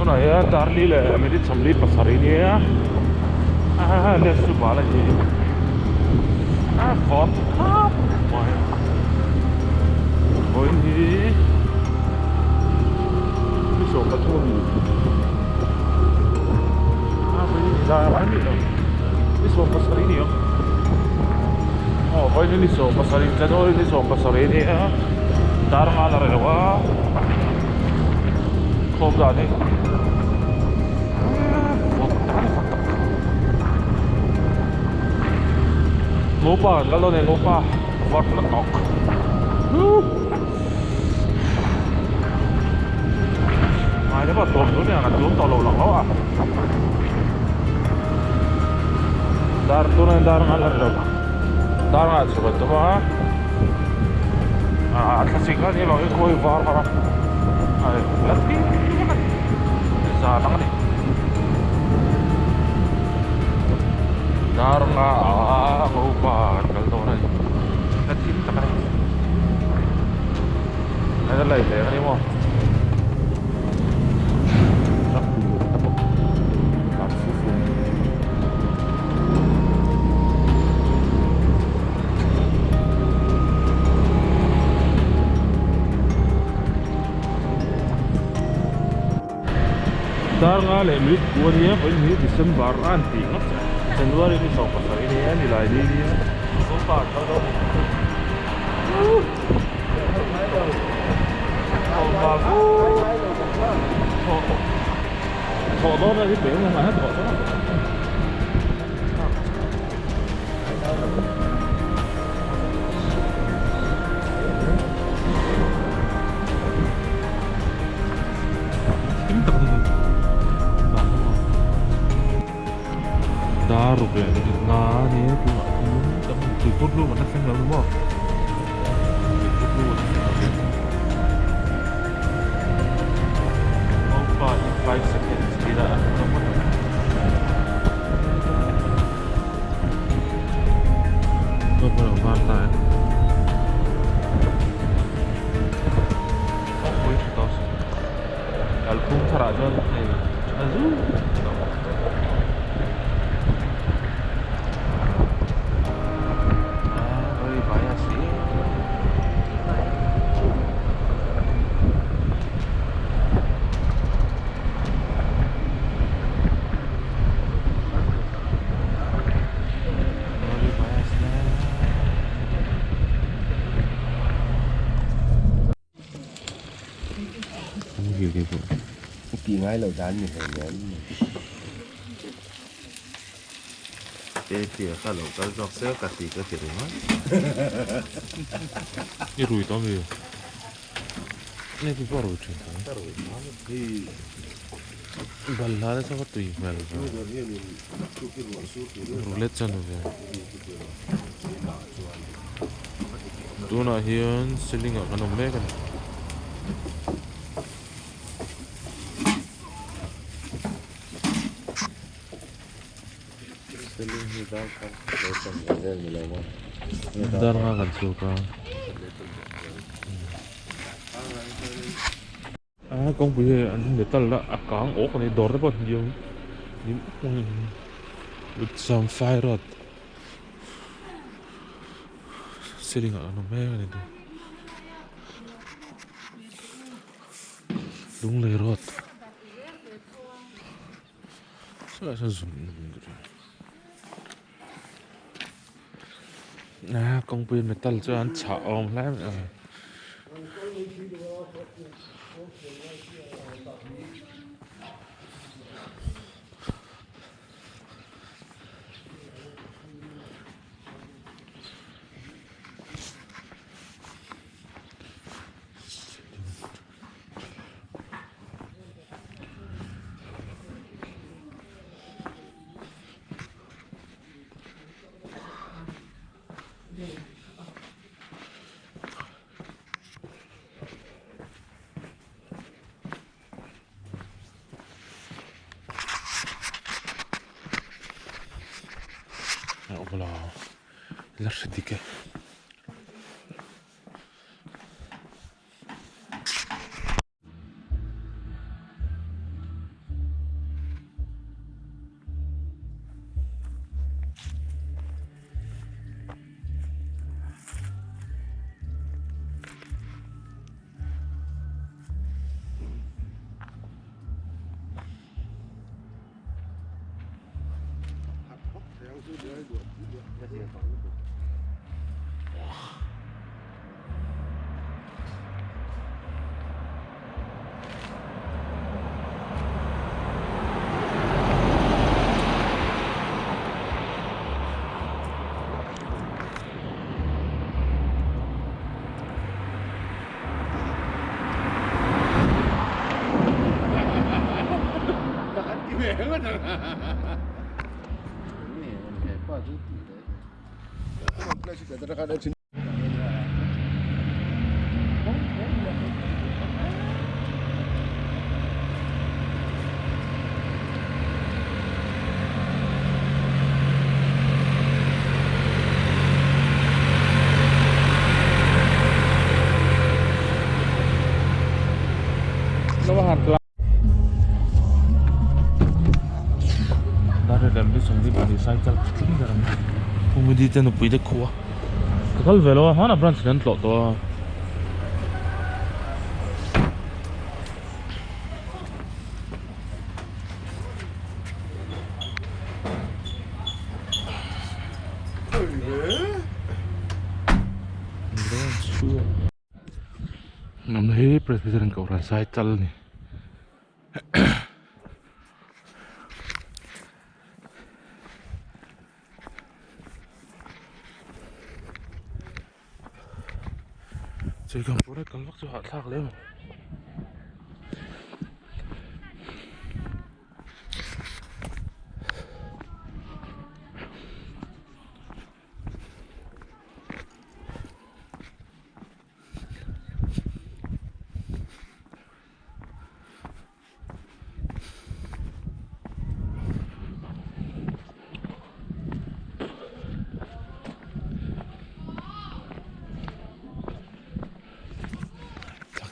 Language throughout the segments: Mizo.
Tunah hian Darli leh minute 47 a nia a left chu bal a ni a vawt khap mai vawiin hi ni 13 a ni a vawiin hi zai a ni lo ni 17 a ni ang aw vawiin hi ni 17 January ni 17 a ni a dar nga la reh lo a. Khawm dan hi vawt tak a ni vawt tak Ngopa kan kal dawn e Ngopa vawt na tawk Ngai te pawh tuam tur nia kan tuam tawh lo lang lo a Dar tuna dar ngal a ni lo dar ngah chhuk an tum a. Ah thlasik a nih vangin khawi var har a ai la thim vek a ni zan ang a ni dar nga ah ngopa kan kal dawn a ni la thim tak a ni hei la lei a ni maw. Dar nga leh minute ku a nia vawiin hi December a an tih ngawt che January ni 17 a nia ni lai ni nia Zopa an kal dawn a ni Thawh dawn a ni pe ang a thawh dawn a. Dar ruk leh minute nga a ni a tunah hian kan tuiput lu kan la thleng lo ni maw tuiput lu kan la thleng lo Opa in 5 seconds tih lah a hnung lamah. Kalphung tharah chuan hei a zu Tih ngai loh dan ni hlei nen. Te tia ka lo kal zawk se ka ti ka ti ringawt. I rui tawh ami? Nge ti pawh a rui thin tho. Ka rui tawh ami. Balhla te chu ka tui hmel ve. Roulette chuan ve. Tunah hian ceiling ah kan awm mek a ni. Ceiling hi dar kha lo chawm ve vel ni lo maw? Dar nga kan chhuk a. A kawngpui hi an metal a a kang awk a ni dawr te pawh hniam hnim with some fire rod ceiling ah an awm mek a ni lunglei road saw sawn zum a kawngpui metal chu an chhah awm hle mai a. La hre dik e. Pumudi te nupui te khua ka kal ve lo a hmanah branch in an tlawh tawh a. Hnam hi Presbyterian Kohhran Saichal a ni. Chei kan pura kal vak chu hahthlak lem.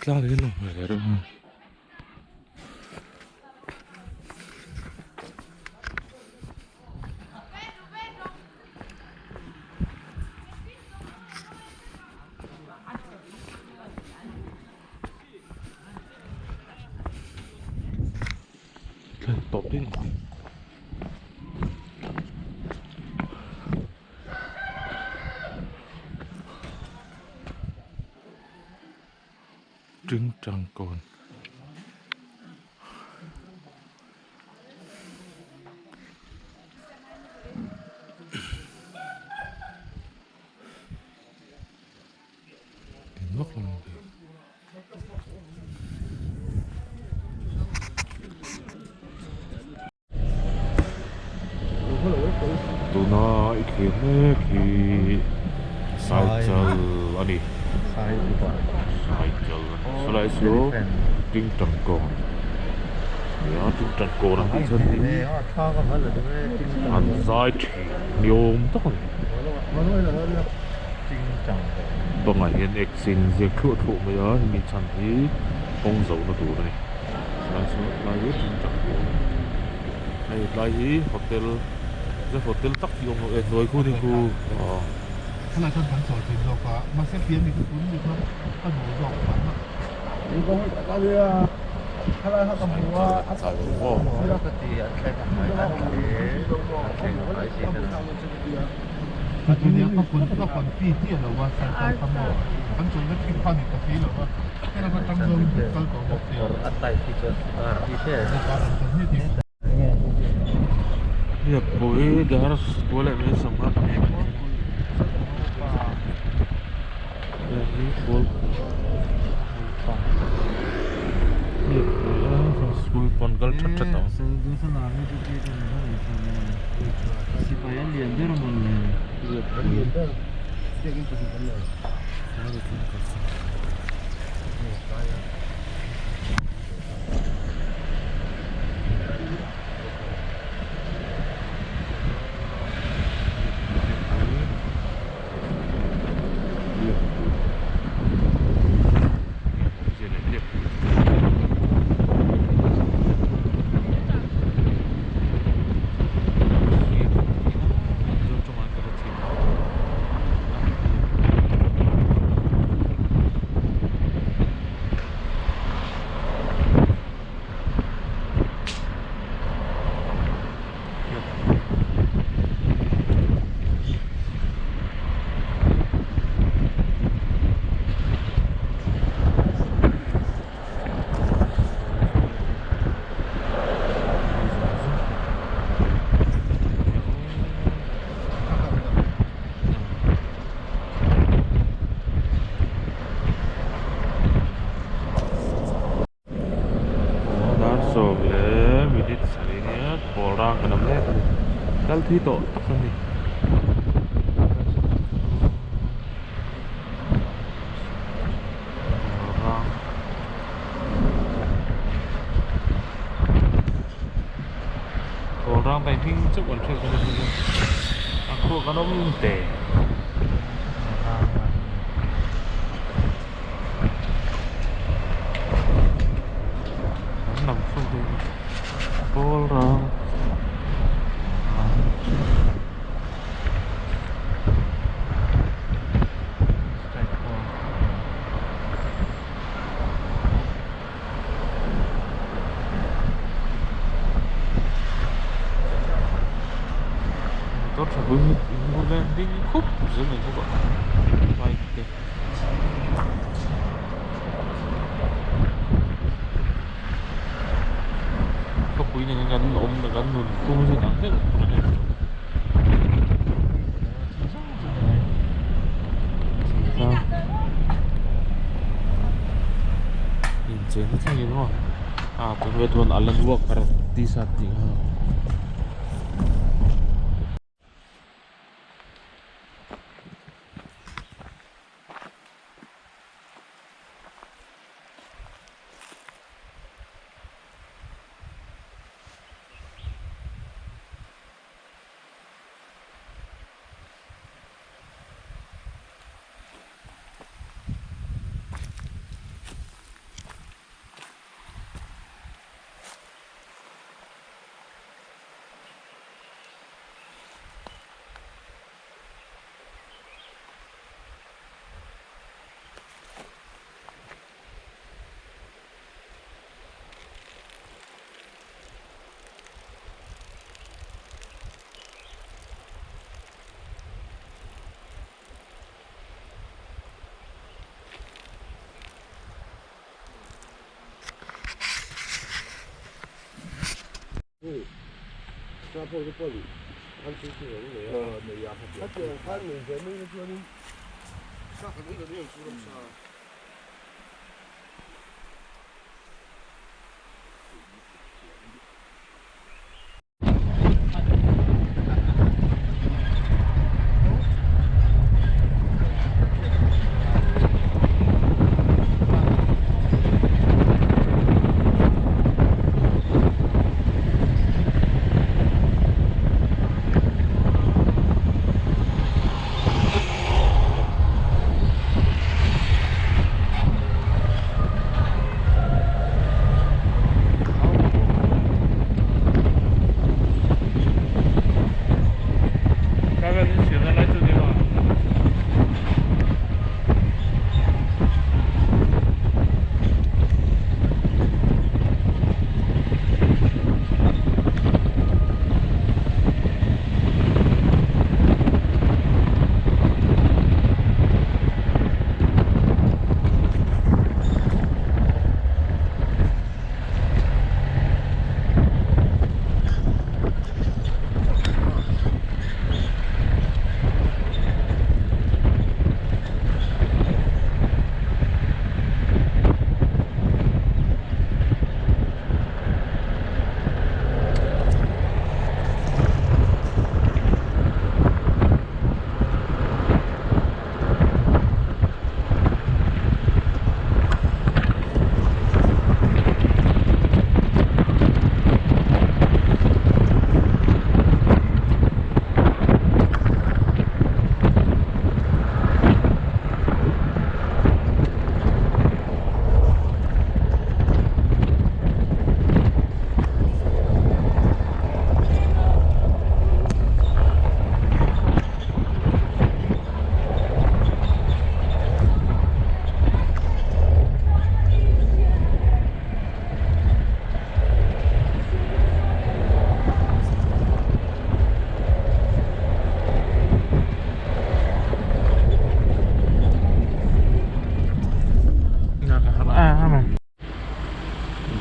Tlang hi a hmel reuh a. Tawp in Tingtang kawn. Tuna i thlir mek hi cycle a ni cycle helai chu tingtang kawn nia tingtang kawn ang tih chuan an zai thin ni awm tak a ni bangah hian x in ziak thluah thluah mai a hemi chhan hi kawng zohna tur a ni. Tlai saw tlai hi tingtang kawn hei tlai hi hotel ze hotel tak hi awm lo e hnuai khu ni khu aw. Helai chuan kan chawl thin zawk a mahse pian ni chu tun ni kha ka duh zawk phah a. Pui dar pui leh mai sangha school pawn kal that that ang. Kal thui tawh tak a ni. Kawl rang tai hming chauh an hriat chuan a khuak an awm te. An lam chhuak dawn a kawl rang motor tha pui in ding khup zel mai bawk a bike te. Khawpui nen hian kan awm kan nun phung chu inang deuh a ni. Incheina thlengin maw a tunge chuan Alan Walker t-shirt tih kha.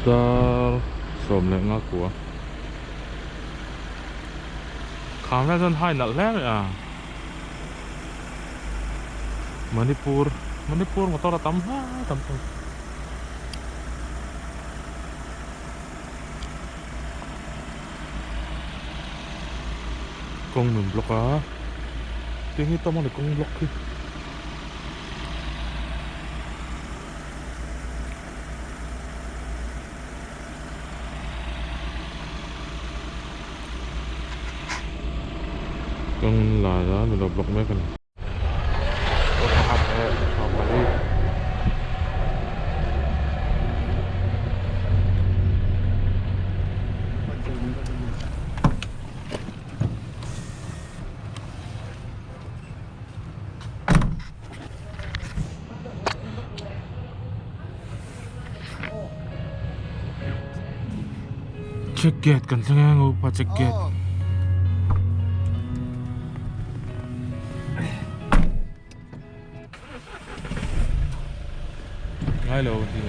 Dar sawm leh nga kua kham lai chuan hai nalh hle mai a Manipur Manipur motor a tam hle tam tawh. Kawng min block a, tiang hi tam a ni kawng block hi. Kawng lai a min lo block mek a ni. Check gate kan thleng eng upa check gate. Ngai lo ti.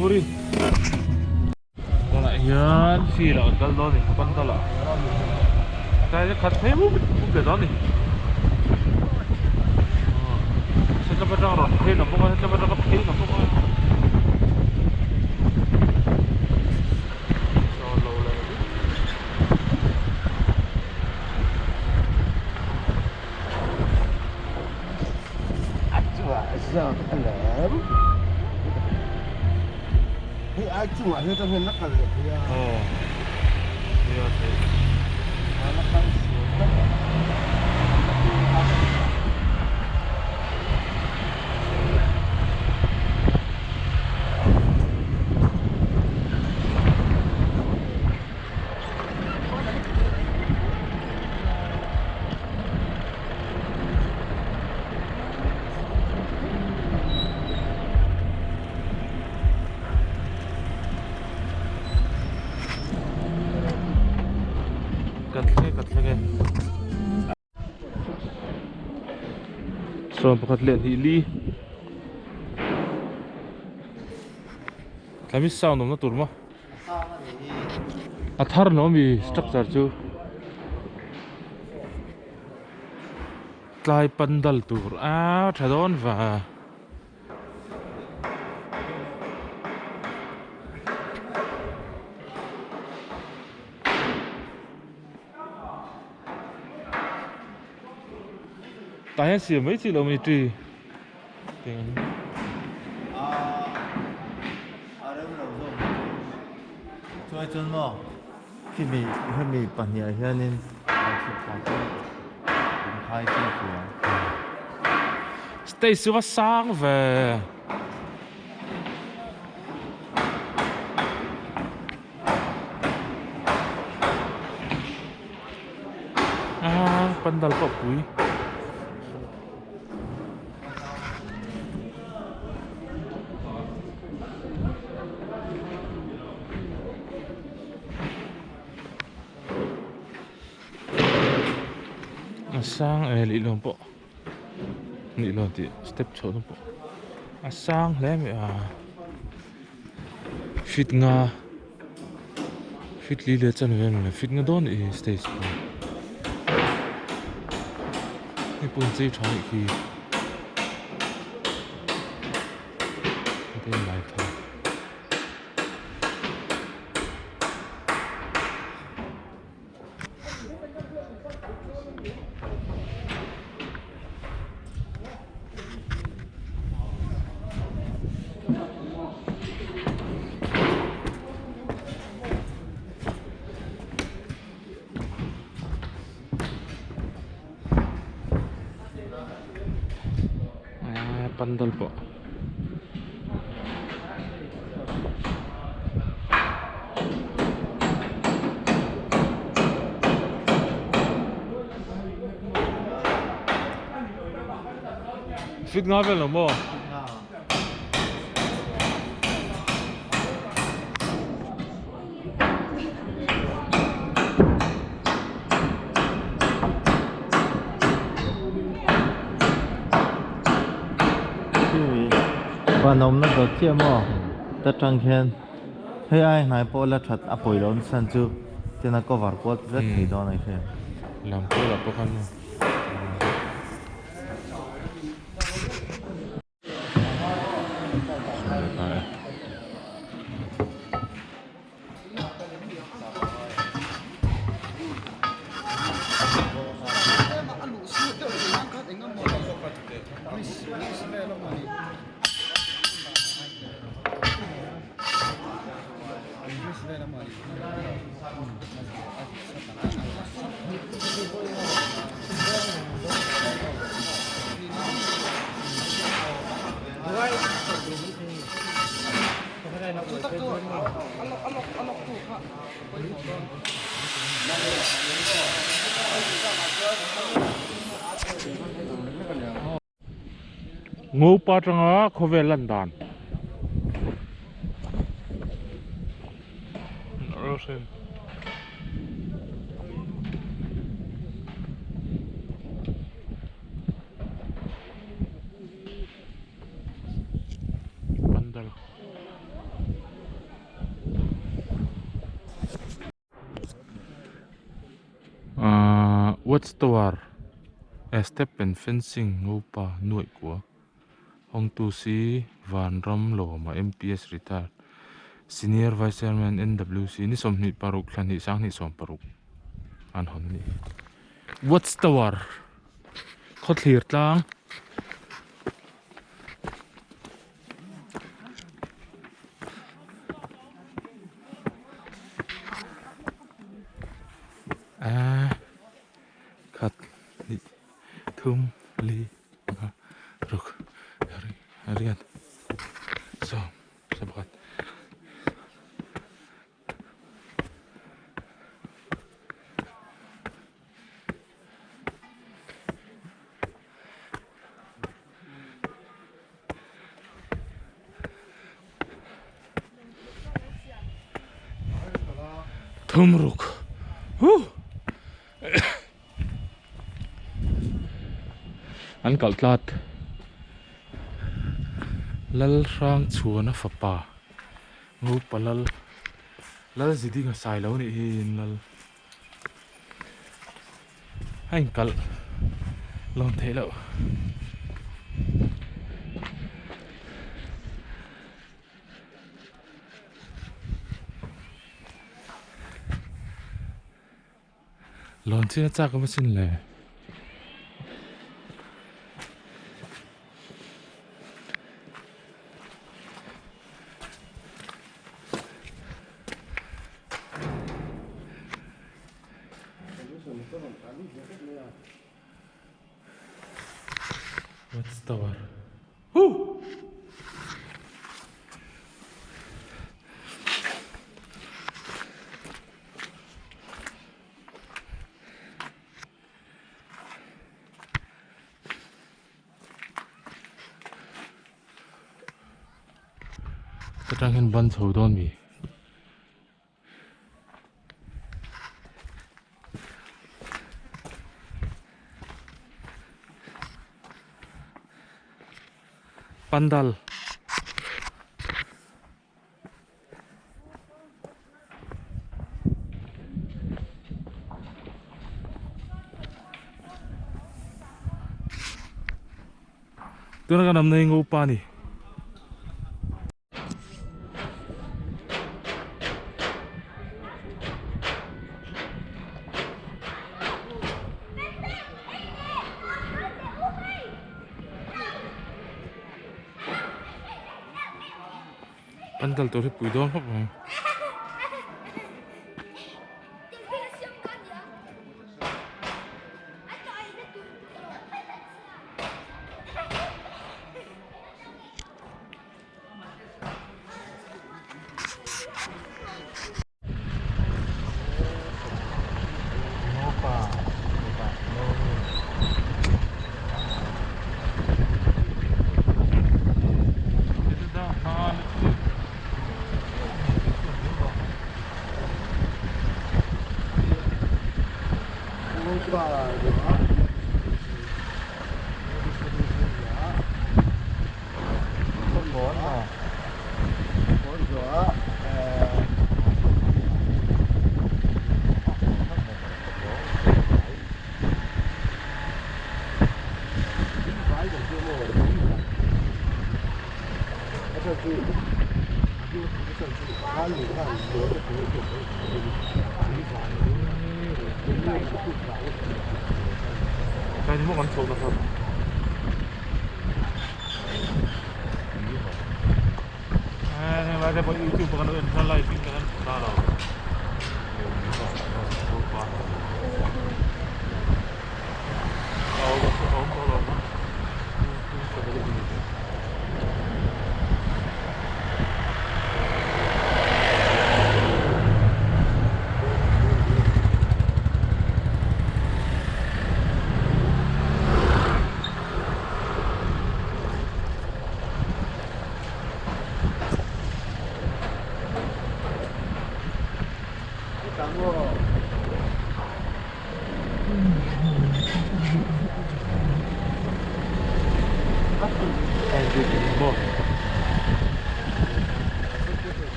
Muri tunah hian field ah kan kal dawn a ni pandal ah tlai te khat phei mup mup leh dawn a ni hetlai atang rawn phei lo bawk a hetlai atanga phei lo bawk a saw lo leh Hei ai chungah hian chuan hian la kal leh thei a. Aw nia thei. A la kal sual tlat a. Kan thleng e kan thleng e sawm pakhat leh hnih li tlai mi sound awmna tur maw a thar lo ami structure chu. Tlai pandal tur a tha dawn va. Tah hian siam mai chi lo mi ṭi tiang. Chuai chuan maw khimi hemi pahnih ah hianin. Hai chiang kuang. Stage chu va sang ve. Ah, pandal pawh pui. A sang e lih lawm pawh nih lawm tih step chhoh na pawh a sang hle mai a feet nga feet li leh chan vel maw le feet nga dawn ih stage pawh hei pawh inchei tha anih khi heti lai thar. Pandal pawh. Fit nga vel lo maw? Van awmna dawt chiah maw ta tang khian hei ai hnai pawh la that a pawi lo nsan chu tin a cover kual vek thei dawn a hria. Lam kual ah pawh khan maw. Ngopa atanga khawvel lan dan. Pandal. Ahh watch tower a step and fencing ngopa nuaih kua hawngtu si Vanram Lawma M_P_S retired senior vice chairman N_W_C ni 26 thla hnih sang hnih 60 an hawn a ni watch tower khawthlir tlang. A khat hnih thum li nga ruk riat sawm sawmpakhat. Thum ruk huh an kalh tlat Lalhrang chhuana fapa Ngupa Lal Lal ziding a sai lo nih hi in Lal a inkalh lawn theih loh. Lawn chin a chak awm asin le. Watch tower huh. Ta tang hian ban chho dawn mi. Pandal. Tuna kan awmna hi Ngopa a ni. An kal tur hi pui dawn khawp mai.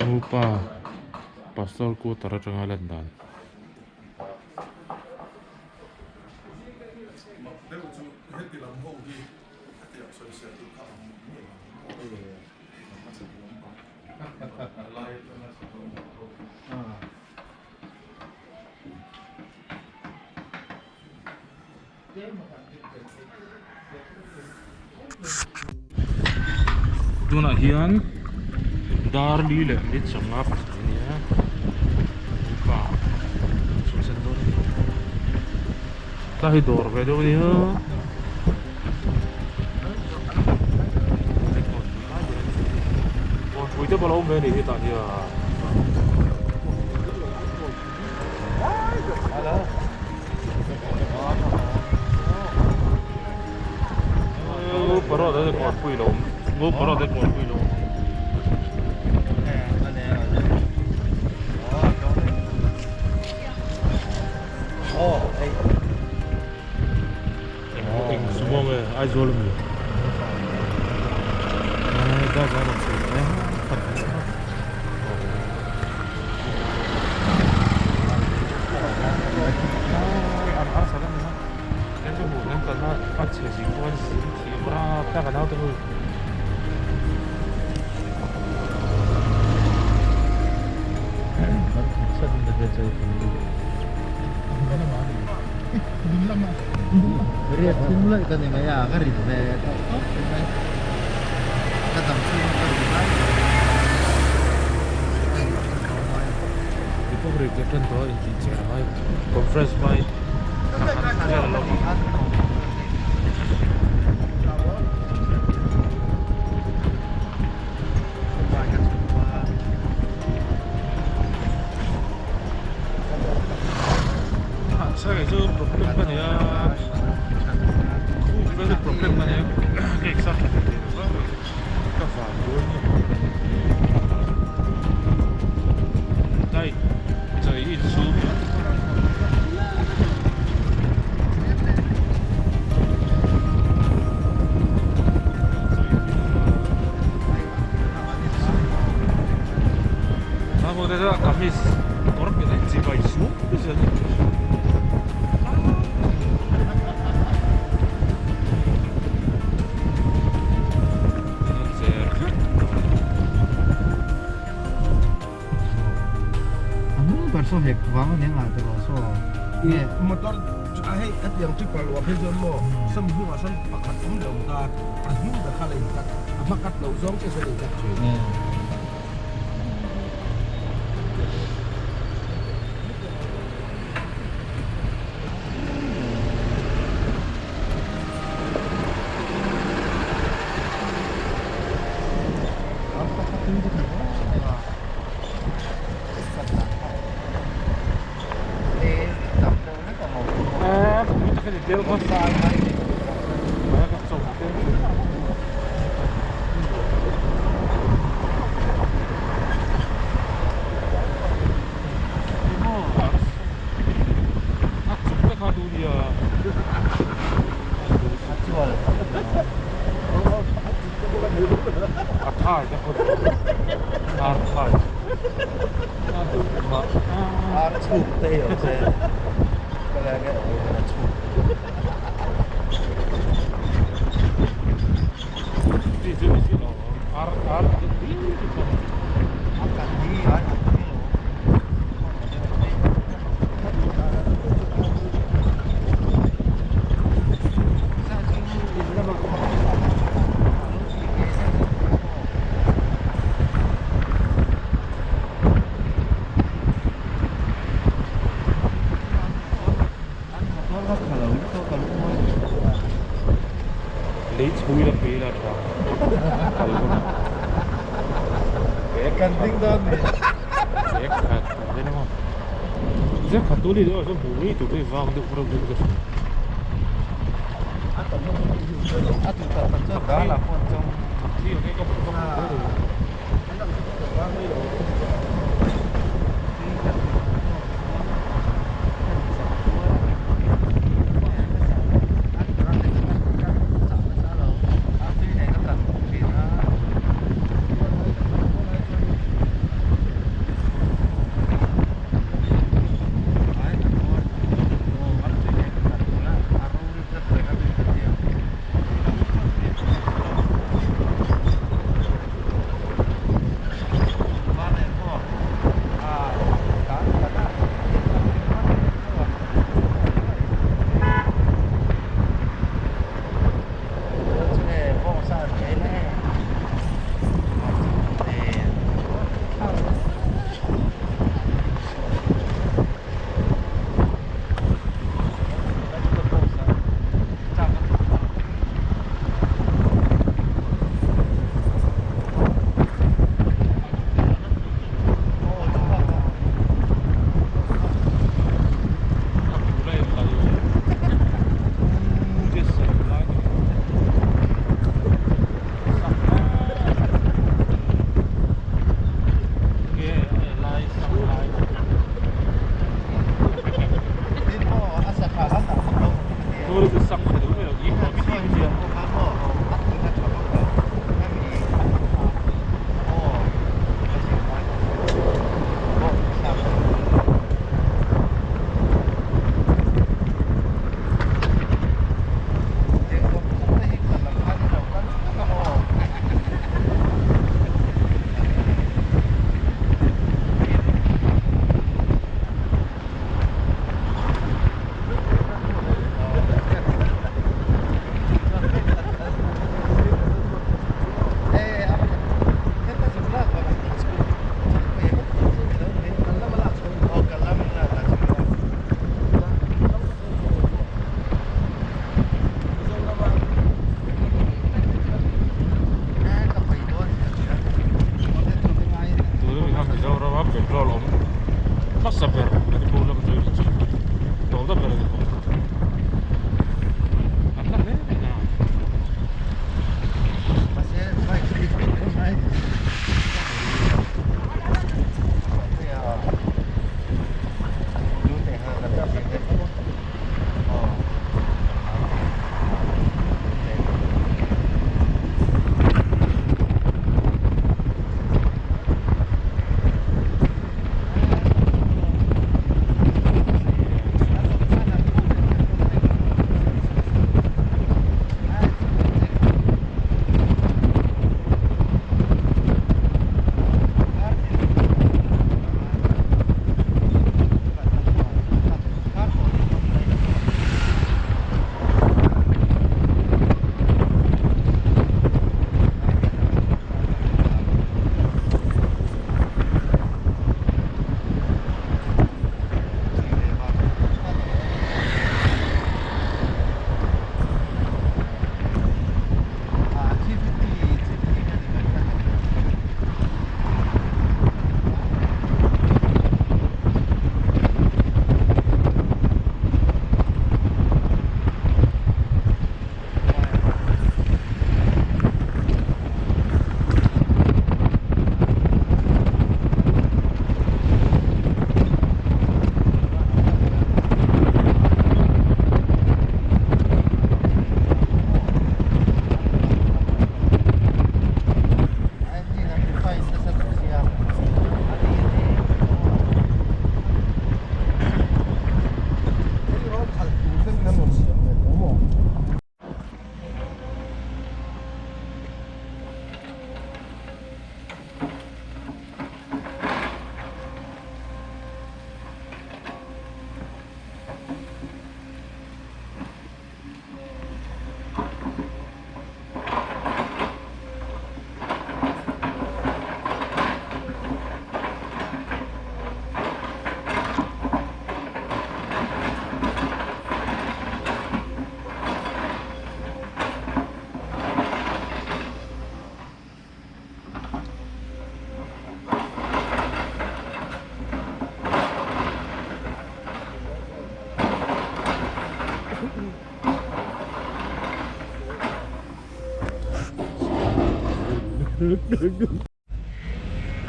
Upa pastor quarter atanga lan dan. Tunah hian dar li leh mit sawmnga pahnih a ni a pa chhuahsan dawn a ni tlai hi dawr ve deuh a ni a. Kawnpui te pawh a lo awm ve a ni hetah hian. Aizawl a mi. Riat thum laih ka ni mai a, ka rit ve tawh tawp mai. Ka dam chhung ka rit lai ber a ni. Ka rit tan tawh mai. Ti pawh rit leh tan tawh a intih che a ngai. Conference hmai thla khat vel a lo awm. Hah chu problem ka nei a, khum vel chu problem ka nei a, ka exam tha thei thei lo va, ka van dawn nge dai chai insum. Kamis kawr min en chi vai suam zel a ni. A hnung ber saw hek vang a ni ang ah te rawh saw nge. Motor a hei a tiang tripper luah phei chuan maw sawm hnungah sawn pakhat awm leh awm ta a hnung ber kha la inkat a hma kat loh zawng chiah chuan a inkat thin. Petrol awm hmasa ber Manipur lama chu hi chu tawlna ber a ni bawk. An la hle mai na. Mahse bike speed ve hle mai.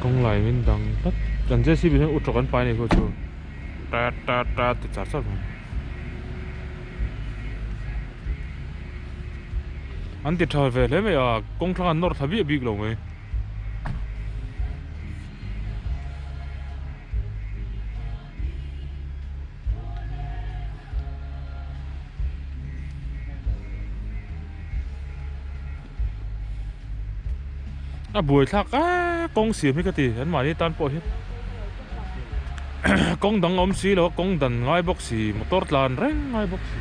Kawng lai min dang tlat kan JCB hian utrawk an pai a nih khaw chu tat tat tat ti char char mai an ti tha ve hle mai a kawng thlang an nawr thla biah bik lo mai. A buai thlak a kawng siam hi ka ti an mahni tan pawh hian kawng dang a awm si lo a kawng dan ngai bawk si motor tlan reng ngai bawk si.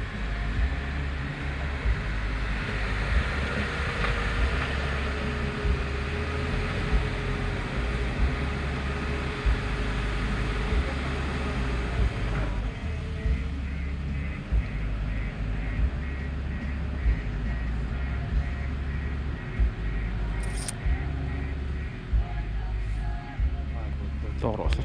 Tawk rawh se.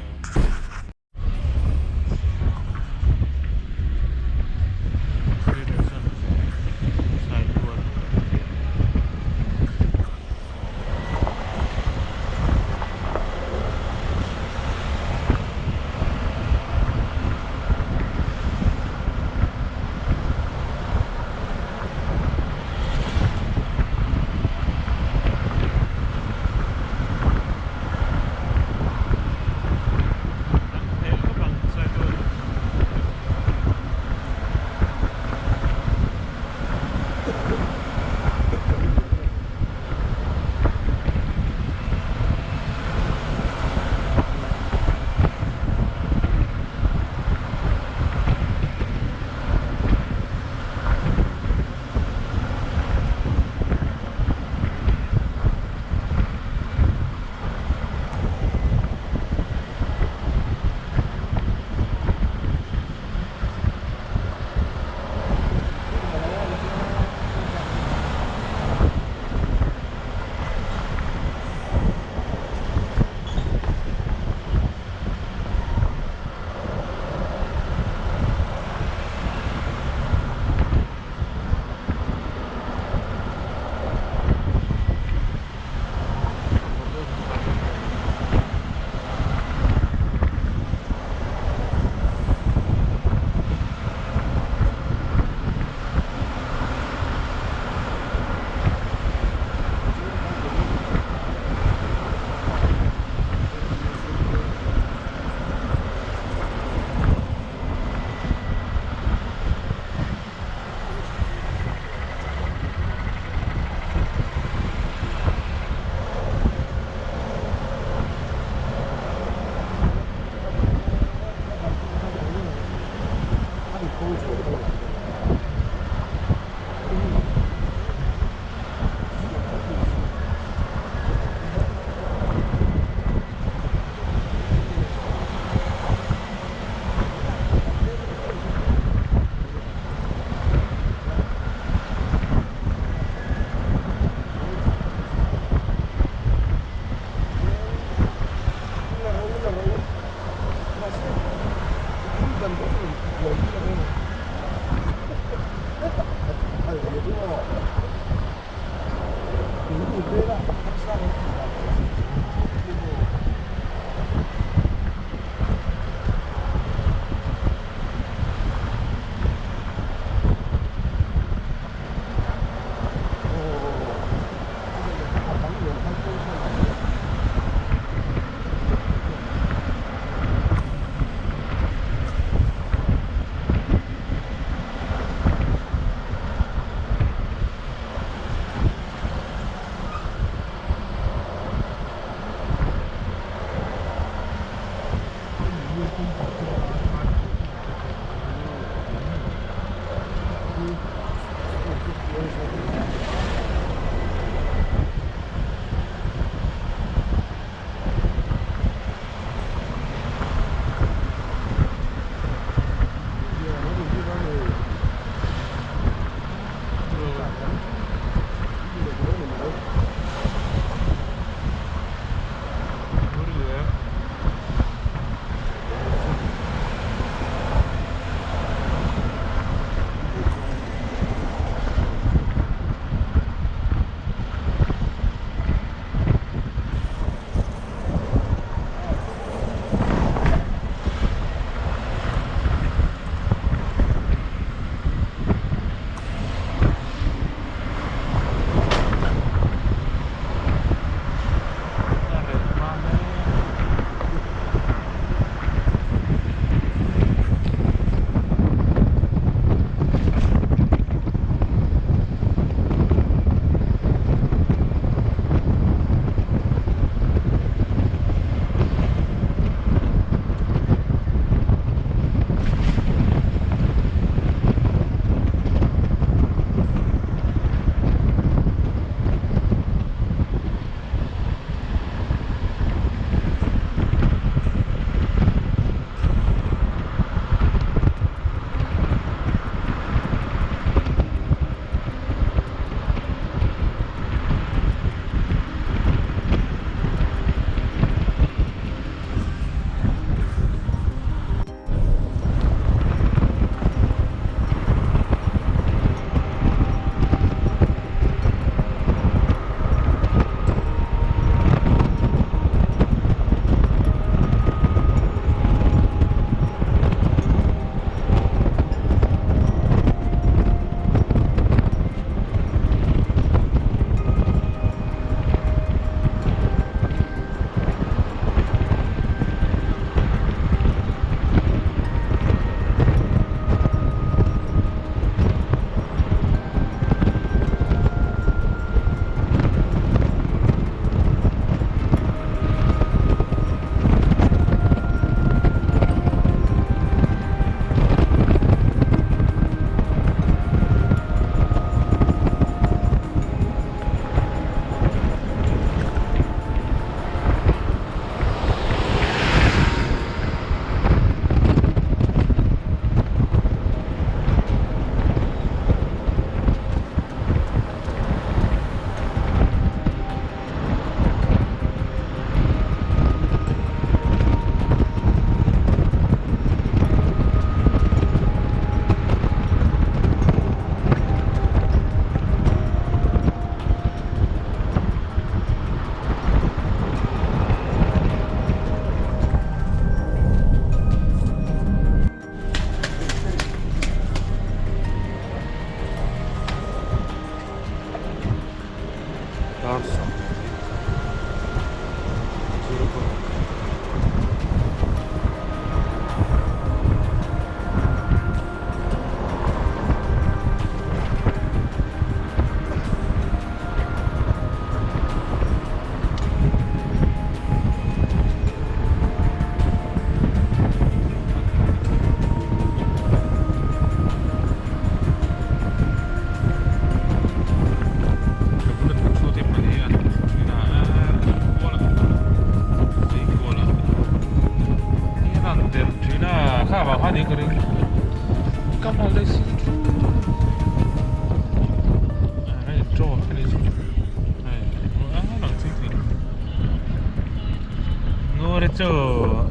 chu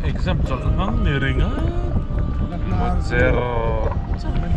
exam chawlh hmang ni ring a. Mut cher cher mai.